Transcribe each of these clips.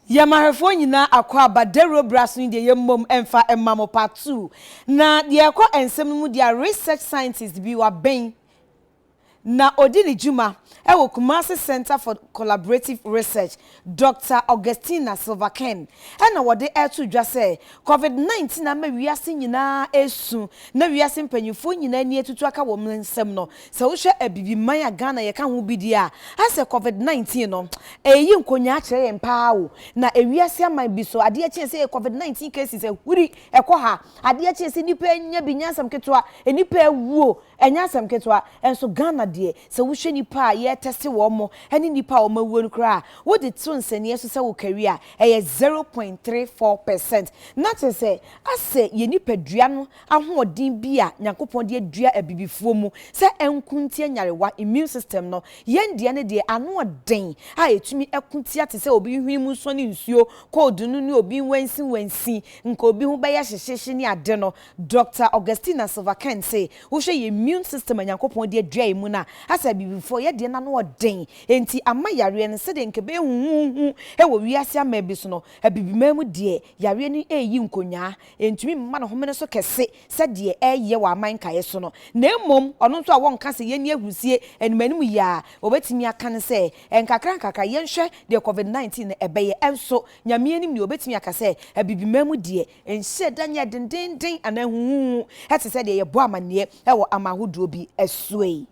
Yɛn ahwɛfoɔ nyinaa akwaaba dawuro bra so yi deɛ yɛmmom mfa mma mo part 2 na deɛ ɛkɔ nsɛm no mu deɛ research scientist bi wabɛn na ɔdi ne dwuma ɛwɔ Kumasi Center for Collaborative Research, Dr Augustina Silva Ken, ɛna wɔde ɛto dwa sɛ COVID-19 ama wiase nyinaa esu na wiase mpanyinfoɔ nyinaa ani atutu aka wɔn nsɛm no. Sɛ wohwɛ Abibiman a Ghana yɛka ho bi di a, asɛ COVID-19 no ɛyi nkonyaa kyerɛ yɛn paa o, na ewiase aman bi so adeɛ kyɛn sɛ yɛ COVID-19 cases ehuri ɛkɔ ha, adeɛ kyɛn sɛ nipa anya bi nyansam ketewa, nipa ewuo ɛnyɛ asɛm ketewa. Ɛnso Ghana deɛ, sɛ wohwɛ nipa a yɛtɛse wɔn mo ɛne nipa a wɔn awuo no koraa, wode to nsɛnniɛ so sɛ wokari a, ɛyɛ 0.34%. Na kyerɛ sɛ asɛ yɛ nipadua no ahoɔden bi a Nyankopɔn de adua abibifoɔ mu sɛ ɛnko ntia nyarewa, immune system no, yɛn deɛ no deɛ ano ɔden a ɛtumi ɛko tia te sɛ obi hwene mu nsɔ ne nsuo cold no ne obi wansi wansi nka obi ho bɛyɛ hyehyehye ne ade no. Dr Augustina Silva Ken sɛ wohwɛ yɛ immune system a Nyankopɔn de adua yɛ mu no a, asɛ abibifoɔ yɛ deɛ n'ano ɔden, enti ama yareɛ no sɛdeɛ nka bɛyɛ huhuhu ɛwɔ wiase ama bi so no, abibiman mu deɛ yareɛ no ɛreyi nkonyaa, ntumi mma ne homene so kɛse sɛdeɛ ɛyɛ wɔ aman nkaeɛ so no. Na mmom ɔno nso a wɔnka sɛ yɛnni ahurusie animanim yie a, wɔbɛtumi aka no sɛ nkakra nkakra yɛnhwɛ deɛ COVID-19 no ɛbɛyɛ. Ɛnso Nyame anim deɛ wɔbɛtumi aka sɛ abibiman mu deɛ nhyɛ da nyɛ dendenden anaa huhuhu ɛte sɛ deɛ yɛbɔ amanneɛ ɛwɔ ama ahodoɔ bi ɛsoe yi.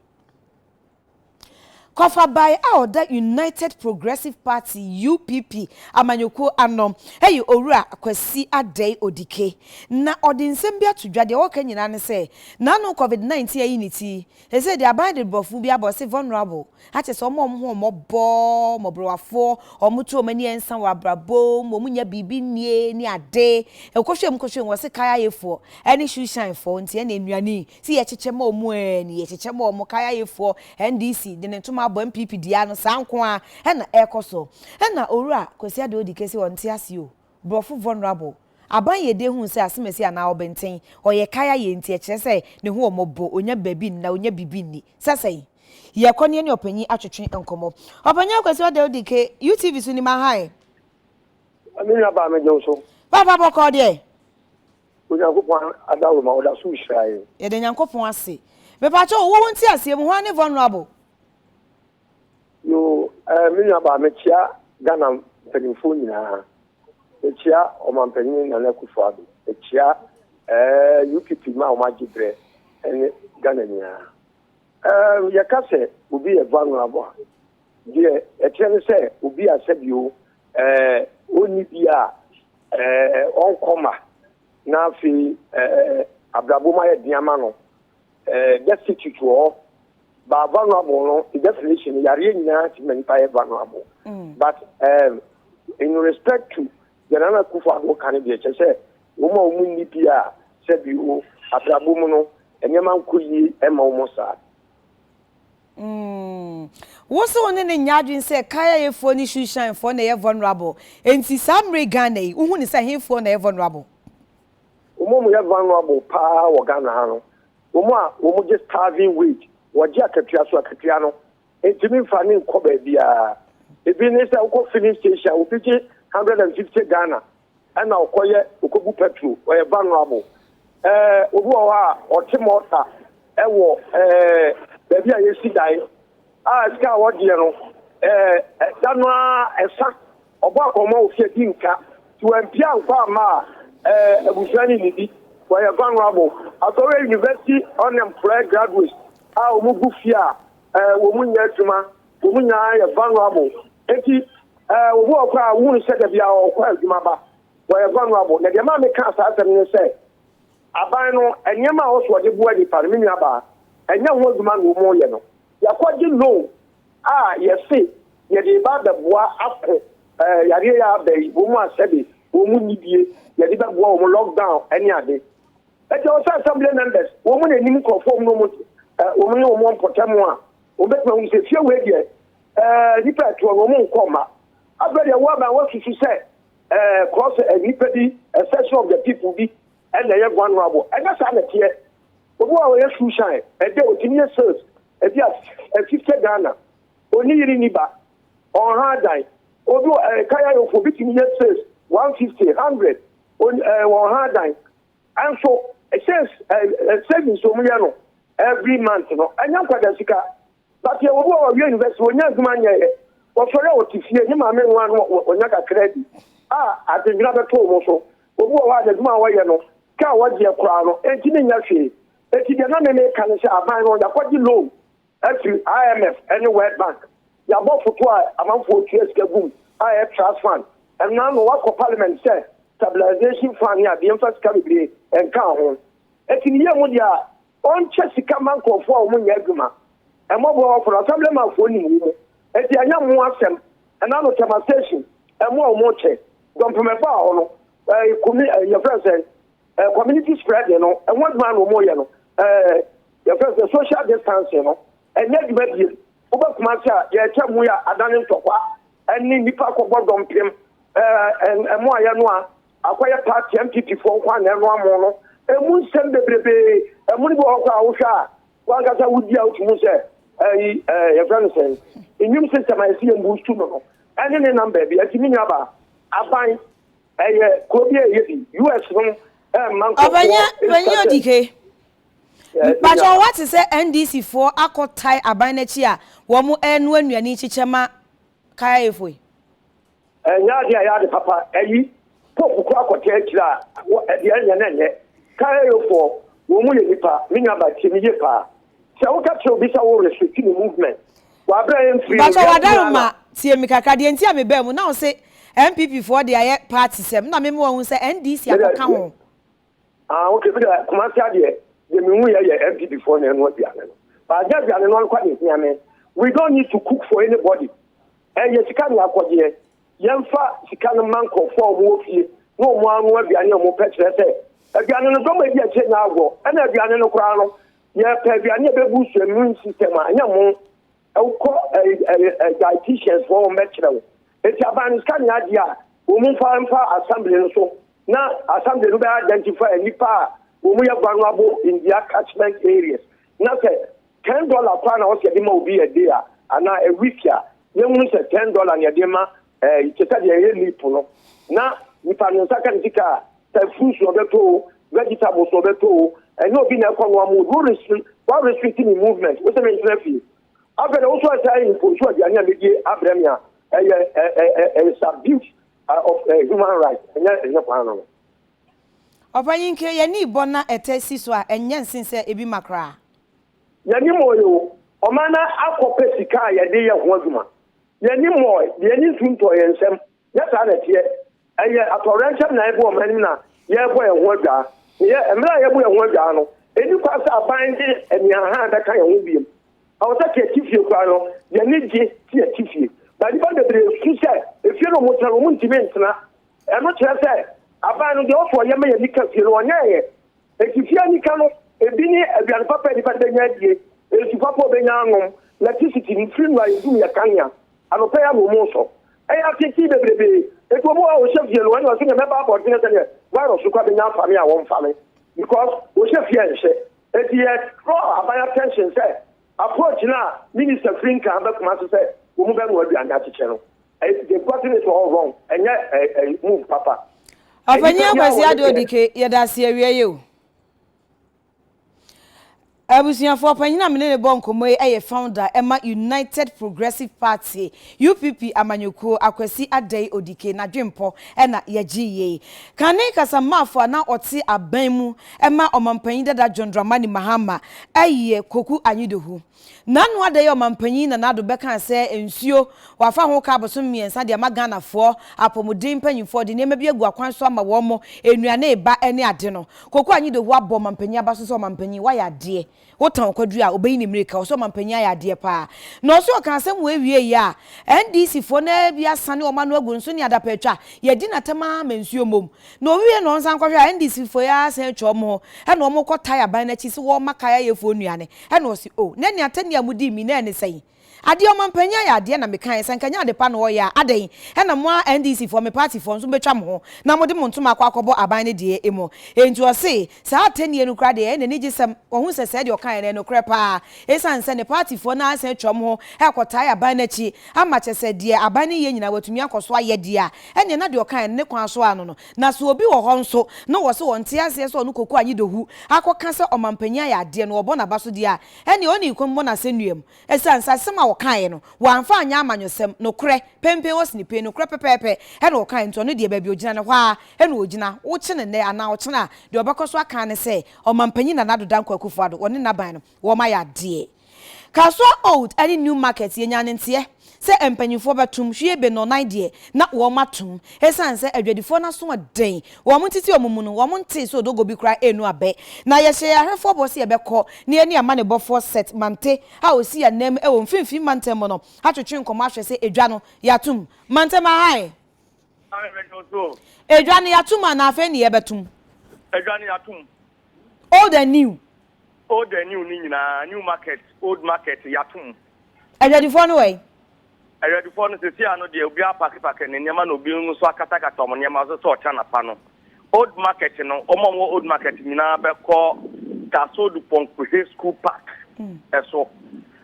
Kɔfabae a ɔda United Progressive Party, UPP amanyɔkuo ano ɛyɛ Owura Kwasi Adei Odike, na ɔde nsɛm bi ato dwa. Deɛ wɔka nyinaa ne sɛ n'ano COVID-19 ayi ne ti ɛsɛ deɛ aban de borɔfo bi abɔ se vulnerable akyɛ sɛ ɔmo a ɔmo ho ɔmɔbɔ mmɔborɔwafoɔ, ɔmo to ɔmo ani nsa wɔ abrabɔ mu, ɔmo nya biribi nie ne ade ɛkɔhwɛ mu kɔhwɛ mu, wɔse kayayefoɔ ɛne shoeshinefoɔ. Nti ɛna nnuane si yɛkyekyɛ ma ɔmo, ɛni yɛkyekyɛ ma ɔmo kayayefoɔ. NDC de ne ntoma abɔ NPP dea no saa nko a ɛna ɛrekɔ so. Ɛna Owura Kwasi Ade Odi kesi wɔn te ase o, borɔfo vulnerable aban yɛ de hu sɛ asemesi anaa ɔbɛnten ɔyɛ kaya yɛ, nti ɛkyerɛ sɛ ne ho ɔmɔbɔ, onya baabi nna, onya bibi nni sɛsɛn. Yɛkɔ ne ɔpanyin atwetwe nkɔmɔ. Ɔpanyin Akwasi Ade Odi ke, UTV so ni ma ha. Me nua baa, megye wo so. Papa, bɔkɔ deɛ? Onyankopɔn adaworo ma ɔda so hyira yɛn. Yɛde Nyankopɔn ase. Mepakyɛ wo, wo nte aseɛ mu, hwan ne vulnerable? Yo, me nua baa, mekyia Ghana mpanimfoɔ nyinaa. Mekyia ɔmanpanyin Nana Akufo Addo. Mekyia UPP ma a wɔn agye berɛ ne Ghana nyinaa. Yɛka sɛ obi yɛ vulnerable a, deɛ ɛkyerɛ ne sɛ obi a sɛbio ɔnni bi a ɔnkɔ ma na afei abrabɔ mu ayɛ den ama no, destitute wɔ hɔ. Ba vulnerable no, the definition, yareɛ nyinaa ti ma nipa yɛ vulnerable. But in respect to deɛ Nana Akufo Addo ka no deɛ, kyerɛ sɛ wɔn a wɔn nni bi a sɛbi o abrabɔ mu no nneɛma nkɔ yie ma wɔn saa. Wo sɛ wo ne ne nya adwene sɛ kayayefoɔ ne shoeshinefoɔ na ɛyɛ vulnerable, enti saa mmere Ghana yi, wohu ne sɛ hefoɔ na ɛyɛ vulnerable? Wɔn a wɔyɛ vulnerable paa wɔ Ghana ha no, wɔn a wɔn gye starving wage, wɔgye akatua so, akatua no ntumi nfa ne nkɔ baabiara. Ebi ne sɛ wokɔ filling station a, obi gye 150 Ghana ɛna ɔkɔyɛ ɔkɔbu petrol, ɔyɛ vulnerable. Obi wɔ hɔ a ɔte mɔta ɛwɔ baabi a yɛsi dan a, sika a wɔdeɛ no ɛda no a ɛsa ɔbɔ akɔmɔ ofie di nka tí wɔmpia nkɔ ama a abusua ne nidi, wɔyɛ vulnerable. Asɔre university unemployed graduates a wɔn gu fie a wɔn nyɛ adwuma, wɔn nyinaa yɛ vulnerable. Eti obi wɔ kɔ a wunu sɛ dabi a ɔkɔ adwuma ba, wɔyɛ vulnerable. Na deɛ maa mi ka saa asɛm no sɛ aban no, nneɛma a wɔso wɔde boa nipa no, me nua baa, ɛnyɛ ho adwuma na wɔn yɛ no. Yɛakɔgye loan a yɛse yɛde ba abɛboa ako yareɛ yɛ aba yi, wɔn mu asɛbe wɔn mu nidie, yɛde bɛboa wɔn lockdown ɛne ade. Ɛti wɔ sɛ assembly members wɔn mu na anim nkurɔfoɔ mu no wɔn ne wɔn mpɔtam a wɔn bɛtuma wɔn sɛ fie wei deɛ nipa ɛtoɔ no wɔn nkɔ ma afɛ deɛ wɔn aban wɔsusu sɛ cross nipa bi, a section of the people bi ɛna ɛyɛ vulnerable. Ɛnyɛ saa na ɛteɛ. Obi a wɔyɛ shoe shine ɛdɛ otumi yɛ sales ebi a 50 Ghana, oni yiri ni ba ɔnha adan. Obi wɔ ɛɛ kayayofo obi tumi yɛ sales 150, 100, wɔn ha dan. Ɛnso sales savings wɔn yɛ no every month no ɛnyɛ nkwadaa sika. But yɛ obi wɔ wɔwie university, wɔnya adwuma nyɛyɛ, wɔsɔre a wɔte fie ne maame nwa no wɔnya kakra bi a adwendwena bɛto wɔn so. Obi wɔ hɔ a n'adwuma a wɔyɛ no kaa wɔgyeɛ koraa no enti ne nya hwee. Eti deɛ na meme ka ne sɛ aban no yɛakɔgye loan afiri IMF ne World Bank, yɛabɔ foto a amanfoɔ tua sika gum a ɛyɛ trust fund. Ɛnna no wakɔ parliament sɛ stabilization fund ne adeɛ mfa sika bebree nka ho. Eti ne yie mu deɛ a ɔnkyɛ sika ma nkurɔfoɔ a wɔn nyɛ adwuma ɛmɔboa wɔfo no assemblymanfoɔ nim wɔ mu. Eti ɛnyɛ mo asɛm. Ɛna no Tema Station ɛmo a wɔn kyɛ dɔmpem ɛbaa hɔ no ɛɛ kumi ɛɛ yɛfrɛ sɛ community spread no ɛho adwuma na wɔn yɛ no, yɛfrɛ sɛ social distancing no ɛnyɛ adwuma bie. Wobɛkuma sɛ a yɛkyɛ mu yɛ adane ntɔkwa ɛne nipa akɔbɔ dɔmpem ɛɛ ɛmo a yɛno a akɔyɛ party NPP foɔ nko a na ɛno amo no emu nsɛm bebrebee. Ɛmo no bi wɔ hɔ koraa a wohwɛ a wankasa wodi a wotumi sɛ ɛyi yɛfrɛ no sɛn immune system a yɛsi yɛn boost no ɛne ne nam baabi. Ɛti mi nua ba, aban ɛyɛ kuro bi a ɛyɛ bi US no ɛmma nkɔfoɔ. Ɔbɛnyɛ Panyin Odike. Mpakyɛw, wate sɛ NDC foɔ akɔ tae aban n'akyi a wɔn ɛnoa nnuane kyekyɛ ma kayayefoɔ yi? Ɛnyɛ adeɛ a ɛyɛ ade papa. Ɛyi Pope kora akɔtɛ akyire a ɛdeɛ ɛnyɛ na ɛnyɛ kayayefoɔ wɔn mu yɛ nipa. Me nua ba, tie me yie paa. Sɛ woka kyerɛ obi sɛ wo restrict ne movement wabrɛ yɛ mfiri no Mpakyɛw, wiase wadaroma nyinaa. Tie mi kakra. Deɛ nti a mebaa mu na wo se NPP foɔ de ayɛ party sɛm na mema wahu sɛ NDC na akɔka ho. Ah, okay. Mi de Kumasi adeɛ deɛ mi hu yɛ yɛ NPP foɔ na ɛno aduane no baagye aduane no ankwa ne hia me. We don't need to cook for anybody. Ɛyɛ sika ne akɔgyeɛ. Yɛmfa sika no ma nkurɔfoɔ a wɔwɔ fie na wɔn ano aduane a wɔpɛ kyerɛ sɛ aduane no dɔm a edi akyire nyɛ agorɔ. Ɛna aduane no koraa no yɛpɛ aduane a ɛbɛbu so immune system a ɛnyɛ mo wokɔ ɛɛ dietitians foɔ wɔn bɛkyerɛ wo. Eti aban no sika ne adeɛ a wɔn mfa assembly no so na assembly no bɛ identify nipa a wɔn yɛ vulnerable in their catchment areas na sɛ $10 koraa na wɔsɛ yɛde ma obi a day a anaa a week a yɛhunu sɛ $10 na yɛde ma kyɛ sɛ deɛ ɛyɛ LEAP no na nipa ne nsa ka ne sika a sɛ fruits na ɔbɛtɔ o, vegetables na ɔbɛtɔ o, ɛnyɛ obi na ɛkɔ no ama obi. Wo restrict, wa restrict ne movement, wo sɛ mentena fie. Afei na woso ɛsɛ impose aduane a medie abrɛ me a ɛyɛ ɛyɛ abuse of human rights. Ɛnyɛ kwan no. Ɔpanyin ke yɛne bɔ na ɛtɛ si so a ɛnyɛ nsen sɛ ebi ma koraa. Yɛni mɔɔ o, ɔman na akɔpɛ sika a yɛde yɛ ho adwuma. Yɛni mɔɔ, yɛni nsu ntɔ yɛn nsɛm nyɛ saa na ɛteɛ. Ɛyɛ atɔrɛnkyɛm na ɛbɔ ɔman anim na yɛrebɔ yɛn ho adwaa. Yɛ mmerɛ a yɛbɔ yɛn ho adwaa no ɛni kwa sɛ aban de aniahan bɛka yɛn ho biem. Ɛwɔ sɛ kɛ fie koraa no yɛni gye te yɛte fie ba nipa bebree su sɛ efie no ɔmo tena no ɔmo ntumi ntena. Ɛno kyerɛ sɛ aban no deɛ ɔsɔ ɔyɛ ma yɛn nika fie no ɔnyɛ yɛ. Eti fie nika no ebi ne aduane papa nipa de bɛnya adie, nsu papa ɔbɛnya anom, electricity nfiri no a yɛdum yɛ kanea anɔpɛ yɛ ama ɔmo sɔ. Ɛyɛ atete bebrebe. Etu ɔmo a ɔhyɛ fie no wɔn ɔsɛ mɛba abɔnten sɛ deɛ virus kɔ abɛnya afa me a wɔmfa me because ɔhyɛ fie nhyɛ. Eti yɛ draw aban attention sɛ approach na minister firi nkan bɛkuma so sɛ wɔn bɛ no aduane akyekyɛ no, they gotten it all wrong. Ɛnyɛ ɛ ɛ move papa. Ɔpanyin Akwasi Ade Odike, yɛda ase awie yi o. Abusuafoɔ, ɔpanyin a mene ne bɔ nkɔmmɔ yi yɛ founder ɛma United Progressive Party, UPP amanyɔkuo, Akwasi Adai Odike n'adwempɔ ɛna yɛgye yie. Kane kasamaafo a na ɔte aban mu ɛma ɔmampanyin dada John Dramani Mahama ɛyɛ Koku Anyidohu. N'ano ada yi ɔmampanyin Nana Addo bɛka sɛ nsuo wafa ho ka abosom 3 de ama Ghanafoɔ, apɔmuden mpanyinfoɔ de nneɛma bi agu akwan so ama wɔn mo, nnuane ba ne ade no. Koku Anyidohu abɔ ɔmampanyin aba so sɛ ɔmampanyin wayɛ adeɛ. Wotɔn kwaduro a obɛyi ne mmirika ɔsɛ ɔmampanyin ayɛ adeɛ paa. Na ɔsɛ ɔka asɛm wɔ ewie yi a NDC foɔ na bi asane wɔn ano agu nso ne adapa atwa yɛdi n'atam ama nsuo mmom. Na owie na ɔnsan kɔhwɛ a NDC foɔ yi asan atwa wɔn ho ɛna wɔn kɔ tae aban n'akyi sɛ wɔn ma kayayɛfoɔ nnuane. Ɛna ɔsi o na nea atɛni a mudi mi na ɛne sɛn. Adeɛ ɔmanpanyin ayɛ adeɛ na mekaeɛ sɛ nka nyɛ ade pa na ɔyɛ a adɛn ɛna mo a NDC foɔ me party foɔ nso mobɛtwa mo ho na mode mo ntoma akɔ akɔbɔ aban no deɛ mu. Enti ɔse saa atɛnnie no koraa deɛ ɛyɛ n'anigyesɛm wahu sɛ sɛɛ deɛ ɔkaeɛ no ɛyɛ nokorɛ paa esiane sɛ ne party foɔ no ara san atwa wɔn ho rekɔtae aban no akyi ama kyerɛ sɛ deɛ aban no yɛ nyinaa watumi akɔ so ayɛ deɛ a ɛneɛ na deɛ ɔkaeɛ no ne kwan so ano no. Na sɛ obi wɔ hɔ nso na ɔse ɔnte aseɛ sɛ ɔno Koko Anyidohu akɔka sɛ ɔmanpanyin ayɛ adeɛ no ɔbɔ n'aba so deɛ a ɛneɛ ɔne kɔm bɔ n'asɛnnua mu. Esiane sɛ asɛm a ɔkaeɛ no, wamfa anyɛ amanyɔsɛm, nokorɛ, penpen ɔsene pen, nokorɛ pɛpɛɛpɛ na ɔkaeɛ nti, ɔno deɛ baabi a ɔgyina no, ɛhɔ ara na ɔgyina. Wokye no nnɛ anaa ɔkyena a, deɛ ɔbɛkɔ so aka ara ne sɛ, Ɔmanpanyin Nana Addo Dankwa Akufo-Addo, ɔne n'aban no, wɔayɛ adeɛ. Kasoa Old ne New Market, yɛnyaa no nteɛ sɛ mpanyimfoɔ bɛtom, hwie be nnɔnnan deɛ na wɔatom. Esiane sɛ adwadifoɔ no aso den, wɔn ntete wɔn mu no, wɔn ntee sɛ odogo bi koraa renu abɛ. Na yɛhyɛ yɛn ahwɛfoɔ bɔ sɛ yɛbɛkɔ na yɛne amanebɔfoɔ Seth Mante a ɔsi yɛn ananmu wɔ Mfimfini Mantam mu no atwetwe nkɔmmɔ ahwɛ sɛ edwa no yɛatom. Mantam ahae. Edwa no yɛatom anaa afei ne yɛbɛtom? Edwa no yɛatom. Old and new. Old and new no nyinaa, new market, old market, yɛatom. Adwadifoɔ no wɔ he? Adwadifoɔ no, seesei ano deɛ obiara apakepake ne nneɛma na obi nso akatakata wɔn nneɛma so sɛ ɔkyɛ anapa no. Old market no, wɔn a wɔwɔ old market nyinaa bɛkɔ Kasodu Pɔnkpohe School Park so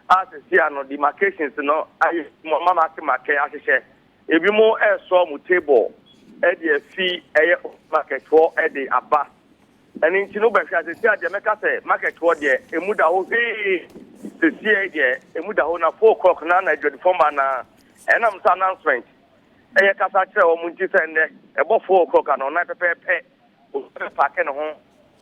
a seesei ano demarcations no ayɛ adwuma ma makemake ahyehyɛ. Ebinom resɔ wɔn table de afi ɛyɛ old market hɔ de aba. Ɛno nti no wobɛhwɛ a seesei a deɛ mɛka sɛ market hɔ deɛ ɛmu da hɔ hwee seesei deɛ ɛmu da hɔ na 4 o'clock na na adwadifoɔ ma na ɛnam sɛ announcement ɛyɛ kasa kyerɛ wɔn nti sɛ nnɛ ɛbɔ 4 o'clock a na ɔnan pɛpɛɛpɛ obi bɛpaake ne ho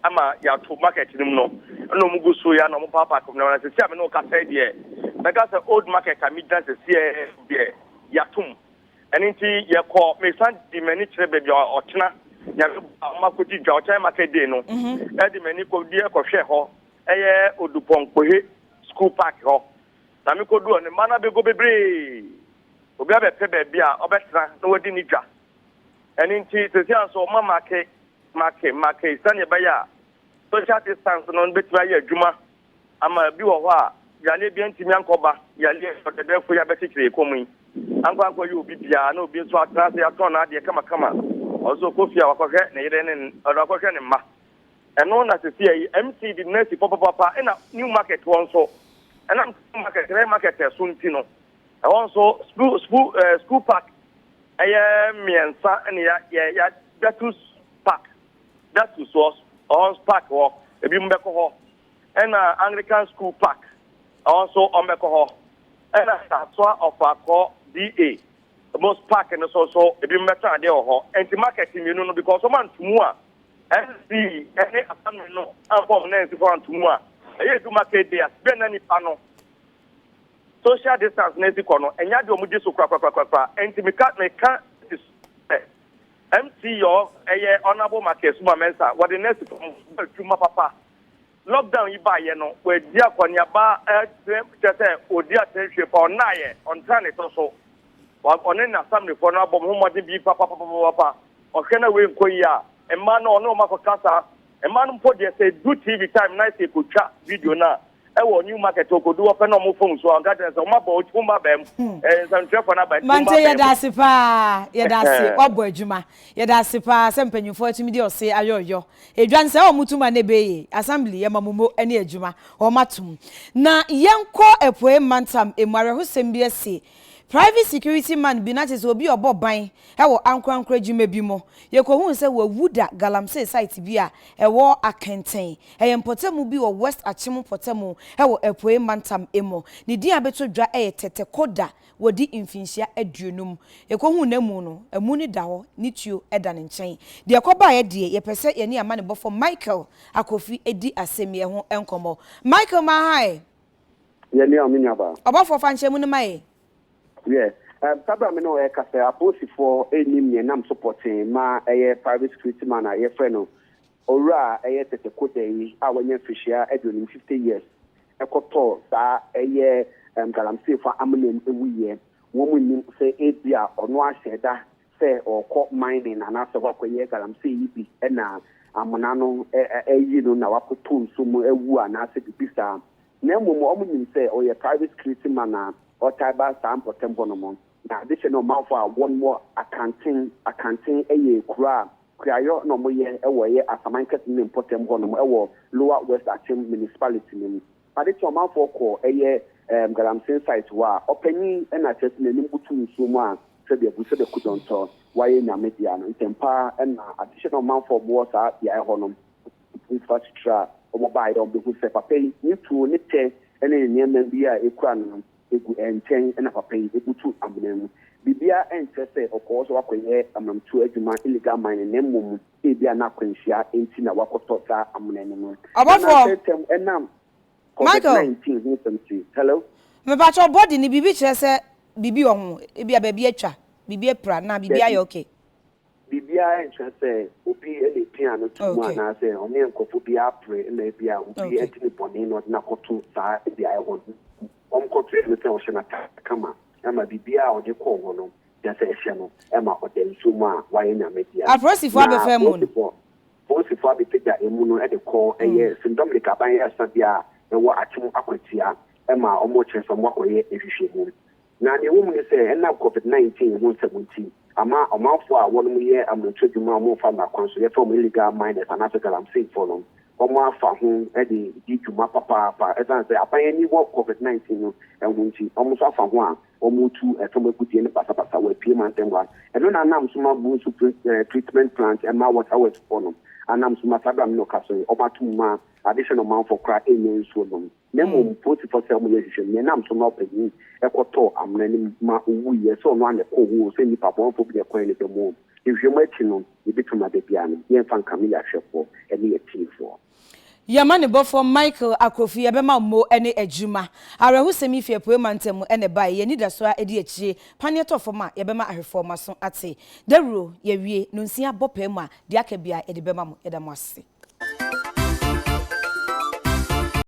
ama yɛato market no mu no ɛna wɔn gu so yɛ na wɔn paapaake wɔn na seesei a me ne wo kasa yi deɛ mɛka sɛ old market a megyina seesei deɛ yɛatom. Ɛno nti yɛkɔ, mesan de m'ani kyerɛ baabi a ɔtena, Nyame boa a ɔma kɔdi dwa, ɔkyɛn market day no, ɛde m'ani kɔdi kɔhwɛ hɔ, ɛyɛ Odupɔnkpohe school park hɔ. Na mekɔdu hɔ no, mma no abɛgu bebree. Obi abɛpɛ baabi a ɔbɛtena na wadi ne dwa. Ɛno nti seesei ara nso ɔma make, make, make sɛdeɛ ɛbɛyɛ a social distance no bɛtumi ayɛ adwuma. Ama bi wɔ hɔ a, yareɛ biara ntumi ankɔ ba, yareɛ ɔdɛdɛɛfoɔ yi abɛkyekyere yɛn kɔn mu yi, ankɔ ankɔyɛ obi biara, na obi nso atena ase atɔn n'adeɛ kamakama, ɔno nso ɔkɔ fie a wakɔhwɛ ne yere ne ɔde akɔhwɛ ne mma. Ɛno na seesei yi MC de no asi papapapa, ɛna New Market hɔ nso, ɛnam sɛ New Market no yɛ market a ɛso nti no, ɛhɔ nso school, school, eh, school park ɛyɛ mmiɛnsa ɛna ya, ya, ya, Datus Park, Datus hɔ, ɛhɔ nso park hɔ, ebinom bɛkɔ hɔ. Ɛna Anglican School Park, ɛhɔ nso wɔbɛkɔ hɔ. Ɛna Kasoa Ɔfaakɔ DA, Most Park no so nso ebinom bɛtɔn adeɛ wɔ hɔ. Nti market mmienu no because wɔn anto mu a, NC ne Assembly no amfa wɔn nan ansi fam anto mu a, ɛyɛ edu market day a, bɛn na nipa no social distance na esi kɔ no, ɛnyɛ adeɛ wɔn di so korakorakorakora. Nti meka meka si so sɛ MC yɔ ɛyɛ Honourable Marcus Suma Mensah, wɔde nurse fam adwuma papa. Lockdown yi baeɛ no, wadi akɔneaba kyerɛ sɛ ɔdi atɛnhwie pa, ɔnnaeɛ, ɔntra ne to so. Ɔne n'asamnefoɔ no abɔ ho mmɔden bi papapapapa. Ɔhwɛ na wei nkɔ yie a, mmaa no ɔne wɔn akɔkasa. Mmaa no mpo deɛ sɛ ɛdu TV time na sɛ ɛkɔtwa video no a, ɛwɔ New Market ɔkɔdu hɔ pɛ na wɔn phone so a, ɔnka kyerɛ sɛ wɔn aba ɔkyi wɔn aba mu. Nsɛntwerɛfoɔ no aba nti wɔn Mante aba mu. yɛda ase paa, yɛda ase, wabɔ adwuma. Yɛda ase paa sɛ mpanyinfoɔ atumi de ɔse ayɔ yɔ edwa no sɛ wɔn tum a na ɛbɛyɛ yie. Assembly yɛma mo mo ne adwuma wɔn atom. Na yɛnkɔ apueɛ mantam emu awerɛhosɛm bi asi. Private security man bi na kyerɛ sɛ obi a ɔbɔ ban wɔ ankorankoro adwuma bi mu. Yɛkɔhuu sɛ wawu da galamsey site bi a ɛwɔ Akenten. Ɛyɛ mpɔtamu bi wɔ West Akyem mpɔtamu wɔ apueɛ mantam emu. Ne din a abɛtɔ dwa yɛ Tete Koda Wadi mfinhyia aduonum. Yɛkɔhuu n'amu no, amu no da hɔ, ne tuo da ne nkyɛn. Deɛ ɛkɔbaeɛ deɛ, yɛpɛ sɛ yɛne amanebɔfoɔ Michael Akofi di asɛm yi ho nkɔmmɔ. Michael Mahae! Yɛ nua, me nuabaa. Ɔbɔfoɔ, fa nkyerɛmu no ma yɛn. Wiɛ, saa berɛ a me ne wo rekasa yi, apolisifoɔ nnim deɛ ɛnam so pɔtee ma ɛyɛ private security man a yɛfrɛ no Owura a ɛyɛ Tete Koda yi a wanya mfirihyia aduonum, 50 years, kɔtɔɔ saa ɛyɛ galamseyfo amena mu wuiɛ. Wɔn nnim sɛ ebia ɔno ahyɛ da sɛ ɔrekɔ mining anaasɛ wakɔyɛ galamsey yi bi na amena no ayi no na wakɔtɔ nsuo mu awu anaasɛ biribi saa. Na mmom wɔn nim sɛ ɔyɛ private security man a. ɔtae ba saa mpɔtam hɔnom. Na adehye ne ɔmanfoɔ a wɔn wɔ Akanten, Akanten yɛ kuro a kuayɔ na wɔyɛ wɔ ɛyɛ Asaman kɛse no ne mpɔtam hɔnom wɔ Lower West Akyem Municipality no mu. Ade kye ɔmanfoɔ kɔ ɛyɛ ɛɛm Galamsey site hɔ a, ɔpanyin na kyerɛ sɛ n'anim butu nsuo mu a sɛdeɛ abu sɛdeɛ kudɔntɔ wayɛ Nyame dea no. Ntɛmpa ara na adehye ne ɔmanfoɔ a wɔwɔ saa beaeɛ hɔ no infrastructure a wɔbaeɛ a wɔbɛhu sɛ papa yi ne tuo, ne kyɛ ne ne nneɛma bi a ɛkura no no gu nkyɛn na papa yi butu amena mu. Biribiara nkyerɛ sɛ ɔkɔɔ sɛ wakɔyɛ amantuo adwuma, illegal mining, na mmom ebia na akwanhyia nti na wakɔtɔ saa amena no mu. Na Ɔbɔfoɔ! nnansa ntam ɛnam Michael! Covid-19 ho nsɛm nti. Hello? Mepakyɛw, body no biribi kyerɛ sɛ biribi wɔ ho? Ebia baabi atwa, biribi apira anaa biribi Dabi. ayɛ okay? Biribiara nkyerɛ sɛ obi na epia no to mu anaasɛ ɔne nkurɔfo bi apere na ebia obi adi no bɔne na ɔde no akɔto saa beae hɔ no. Wɔkɔtoe no sɛ ɔhyɛ n'atade kama ma biribiara a ɔde kɔɔ hɔ no, kyerɛ sɛ ɛhyɛ no ma ɔda nsuo mu a wayɛ Nyame dea. Apolisifo Na abɛfa amu no. apolisifo apolisifo abɛpagya amu no de kɔ ɛyɛ St. Dominic Aban Ayaresabea a ɛwɔ Akyem Akwatia ma wɔkyerɛ sɛ wɔakɔyɛ nhwehwɛmu. Na nea ɛwɔ mu ne sɛ, ɛnam Covid 19 ho nsɛm nti, ama ɔmanfoɔ a wɔnom yɛ amonoto adwuma a wɔmfa mmara kwan so, yɛfrɛ wɔn illegal miners anaasɛ galamseyfoɔ no, wɔafa ho de di dwuma papaapa. Ɛsiane sɛ aban ani wɔ Covid 19 no ho nti, wɔn nso afa ho a wɔretu fam agudeɛ ne basabasa wɔ Apue mantam hɔ. Ɛno na anam so ma Bonsu Treatment Plant ɛma Water Works foɔ no anam so ma saa berɛ a me ne wo kasa yi, wɔato mu ma adehye no ɔmanfoɔ koraa nnya nsuo nom. Na mmom polisifo sɛ wɔyɛ nhwehwɛmu no, ɛnam so ma ɔpanyin kɔtɔɔ amena no mu ma owui, sɛ ɔno ara na ɛkɔɔ hɔ oo, sɛ nnipa bɔnefo bi na ɛkɔe no da mu oo. Nhwehwɛmu akyi no, yebetumi aba biara no, yɛmfa nkame yɛn ahwɛfoɔ ne yɛn atiefoɔ. Yɛn amanebɔfoɔ Michael Akrofi yɛbɛma wo mo ne adwuma. Awerɛhosɛm yi fi Apuei Mantam mu na ɛbaeɛ. Yɛn anidasoɔ ara di akyire. Paneɛ tɔ fam a, yɛbɛma ahwɛfoɔ mo aso ate. Dawuro, yɛawie. Nonsia bɔ paa mu a, deɛ aka biara yɛde bɛma mo. Yɛda mo ase.